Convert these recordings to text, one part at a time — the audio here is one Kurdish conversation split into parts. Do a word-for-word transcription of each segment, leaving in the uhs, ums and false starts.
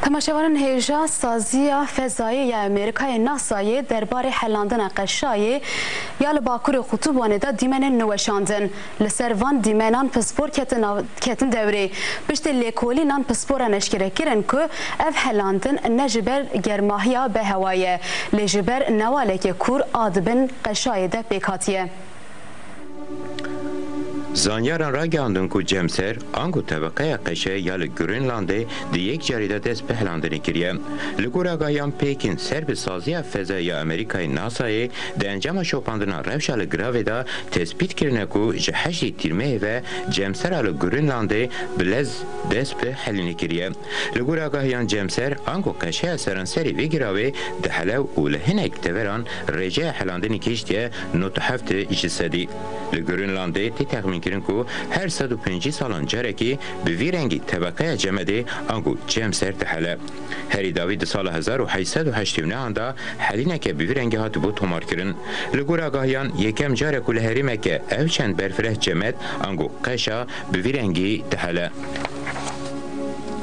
Temaşevanên hêja, Saziya Fezayê ya Amerîkayê NASAyê derbarê helandina qeşayê ya li Bakurê Qutubwanê de dîmenên nû weşandin. Li ser van dîmenan pispor ketin av-, ketin dewrê. Piştî lêkolînan pisporan eşkere kirin ku ev helandin ne ji ber germahiya bi hewa ye, lê ji ber newaleke kûr a di bin qeşayê de pêk hatiye. Zanyaran ragihandin ku cemser, ango tebeqeya qeşe ya li Grînlandê di yek carî de dest bi helandinê kiriye. Li gor agahiyan pêkên ser bi Saziya Fezayê ya Amerîkayê NASAyê, di encama şopandina rewşa li giravê de tespît kirine ku ji heştê Tîrmehê ve cemsera li Grînlandê bi lez dest bi helînê kiriye. Li gor agahiyan cemser, ango qeşeya seranserê vê giravê dihele û li hinek deveran rêjeya helandinê gihîştiye nod û heft ji sedî. Li Grînlandê tê texmînkirin ku her sed û pêncî salan carekê bi vî rengî tebeqeya cemedê ango cemser dihele. Herî dawî di sala hezar û heşt sed û heştê û nehan de helîneke bi vî rengî hatibû tomarkirin. Li gor agahiyan yekem car e ku li herêmeke ev çend berfireh cemed ango qeşa bi vî rengî dihele.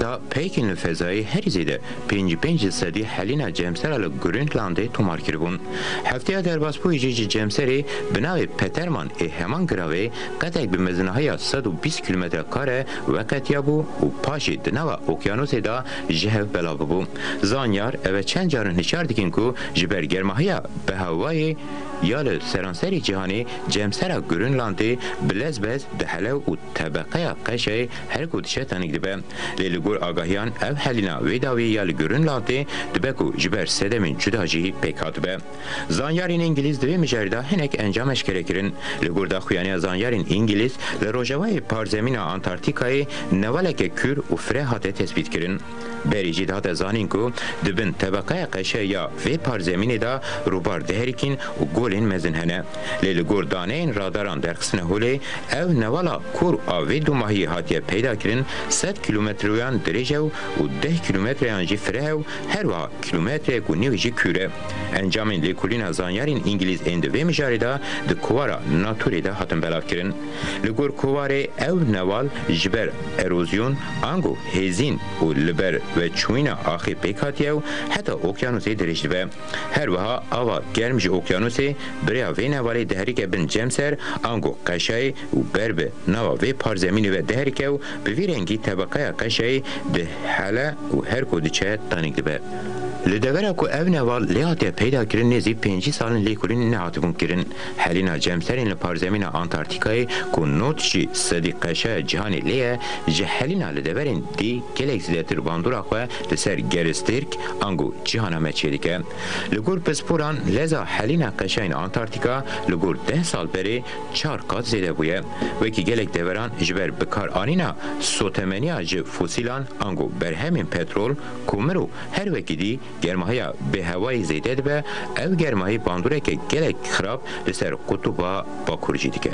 Da peykin li fezayê herî zêde pêncî pênc sedî helîna cemsera li Grînlandê tomar kiribûn. Hefteya derbasbûyî jî ji cemserê bi navê Peterman ê heman giravê qetek bi mezinahiya sed û bîst kîlometre kare veqetiyabû û paşê di nava okyanûsê de ji hev belav bûbû. Zanyar ev e çend caran hişyar dikin ku ji ber germahiya bi hewayê ya li seranserê cîhanê cemsera Grînlandê bi lez bez dihele û tebeqeya qeşeyê her ku diçe tenîk dibe. Lê li gor agahiyan ev helîna wê dawî ya li Grînlandê dibe ku ji ber sedemên cuda jî pêk hatibe. Zanyarên Îngilîz di vê mijarê de hinek encam eşkere kirin. Li gor daxuyaniya zanyarên Îngilîz, li rojavayê parzemîna Antarktîkayê newaleke kûr û fireh hate tespît kirin. Berî jî dihate zanîn ku di bin tebeqeya qeşe ya vê parzemînê de rûbar diherikîn û golên mezin hene. Lê li gor daneyên radaran derxistine holê, ev newala kor a vê dûmahiyê hatiye peyda kirin, sed kîlometreyan dirêj e û deh kîlometreyan jî fireh e û her wiha kîlometreyek û nîvê jî kûr e. Encamên lêkolîna zanyarên Îngilîz ên di vê mijarê de di kovara Naturê de hatin belavkirin. Li gor kovarê ew newal ji ber erozyon, ango hêzîn û li ber veçûyîna axê pêk hatiye û heta okyanûsê dirêj dibe. Her wiha ava germ ji okyanûsê bi rêya vê nevalê diherike bin cemser, ango qeşayê û ber bi nava vê parzemînê ve diherike û bi vî rengî tebeqeya qeşayê dihele û her ku diçe tanîk dibe. Li devera ku ev neval lê hatiye peyda kirin nêzî pêncî salin lêkolîn nehatibûn kirin. Helîna cemserên li parzemîna Antarktîkayê ku nod ji sedî qeşaya cîhanê lê ye, ji helîna li deverên dî gelek zêdetir bandora xwe li ser geristêrk ango cîhana me çêdike. Li gor pisporan leza helîna qeşayên Antarktîka li gor deh sal berê çar qat zêde bûye. Wekî gelek deveran ji ber bikaranîna sotemeniya ji fosîlan ango berhemên petrol, komir û her wekî dî germahiya bêhewayî zêde dibe, ev germahî bandoreke gelek xirab li ser qutûba bakur jî dike.